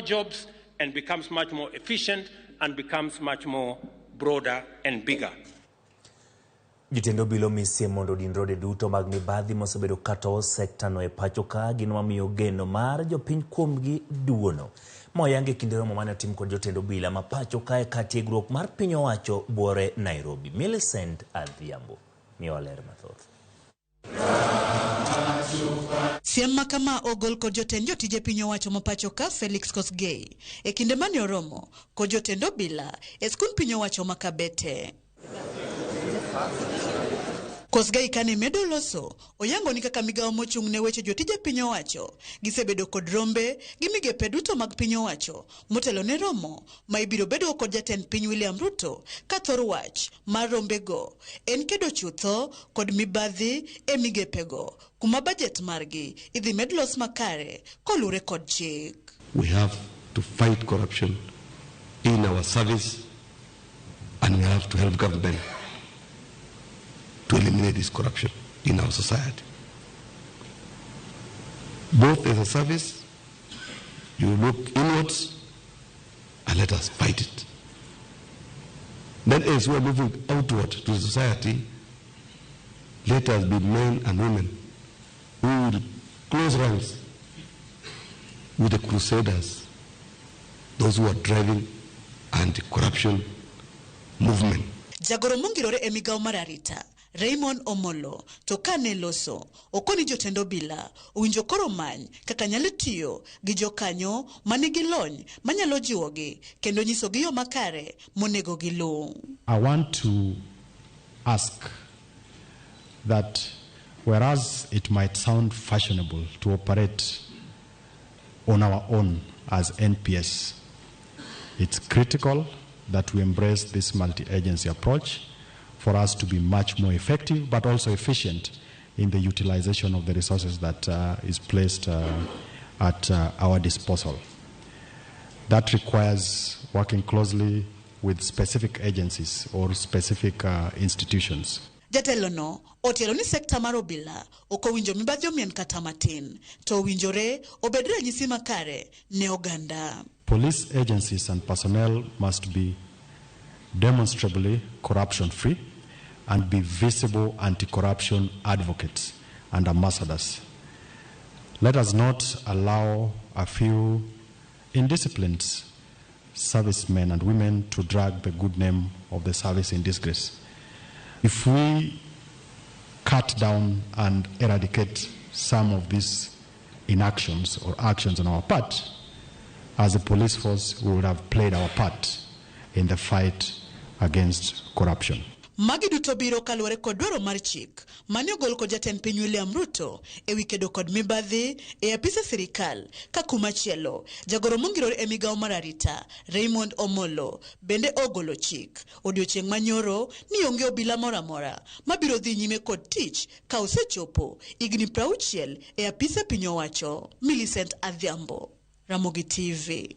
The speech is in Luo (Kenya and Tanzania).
Jobs and becomes much more efficient and becomes much more broader and bigger. Jotend obila omi siem mondo odin rode duto mag mibadhi mosebedo katowo sektano e pacho ka gino mamiyo geno mar jopiny kuomgi duono. Ma oyang e kinde romo mane otim kod jotend obila ma pacho kae kar tiegruok mar piny owacho buore Nairobi. Millicent Adhiambo miyowa ler mathoth. Siem ma kama ogol kod jotend jotije piny owacho ma pacho ka Felix Kosgei e kinde mane oromo kod jotend obila e skund piny owacho ma Kabete. Kosgei kane medo loso, oyango ni kaka migawo mochung' ne weche jotije piny owacho gisebedo kod rombe gi migepe duto mag piny owacho motelo ne romo ma ibiro bedogo kod jatend piny William Ruto ka thor wach mar rombego en kedo chutho kod mibadhi e migepego kuma bajet margi idhi med los makare kolure kod chik. We have to fight corruption in our service and we have to help government to eliminate this corruption in our society. Both as a service, you look inwards and let us fight it. Then as we are moving outward to the society, let us be men and women who will close ranks with the crusaders, those who are driving anti-corruption movement. Jagoro mongirore e migawo mar arita Raymond Omolo to kane loso okoni jotend obila owinjo koro many kaka nyalo tiyo gi jokanyo manigi lony manyalo jiwogi kendo nyisogi yo makare monego giluw. I want to ask that whereas it might sound fashionable to operate on our own as NPS, it's critical that we embrace this multi-agency approach for us to be much more effective but also efficient in the utilization of the resources that is placed at our disposal. That requires working closely with specific agencies or specific institutions. Jatelo no otielo ni sekta mar obila ok owinjo mibadhi omien kata matin to owinjore obed ranyisi makare ne oganda. Police agencies and personnel must be demonstrably corruption free and be visible anti-corruption advocates and ambassadors. Let us not allow a few indisciplined servicemen and women to drag the good name of the service in disgrace. If we cut down and eradicate some of these inactions or actions on our part, as a police force, we would have played our part in the fight against corruption. Magi duto biro kaluwore kod dwaro mar chik mane ogol kod jatend piny William Ruto ewi kedo kod mibadhi e apise sirikal ka kumachielo jagoro mongirore e migawo mar arita Raymond Omolo bende ogolo chik odiochieng' manyoro ni onge obila moro amora mabiro dhi nyime kod tich ka osechopo higni 60 e apise piny owacho. Millicent Adhiambo, Ramogi TV.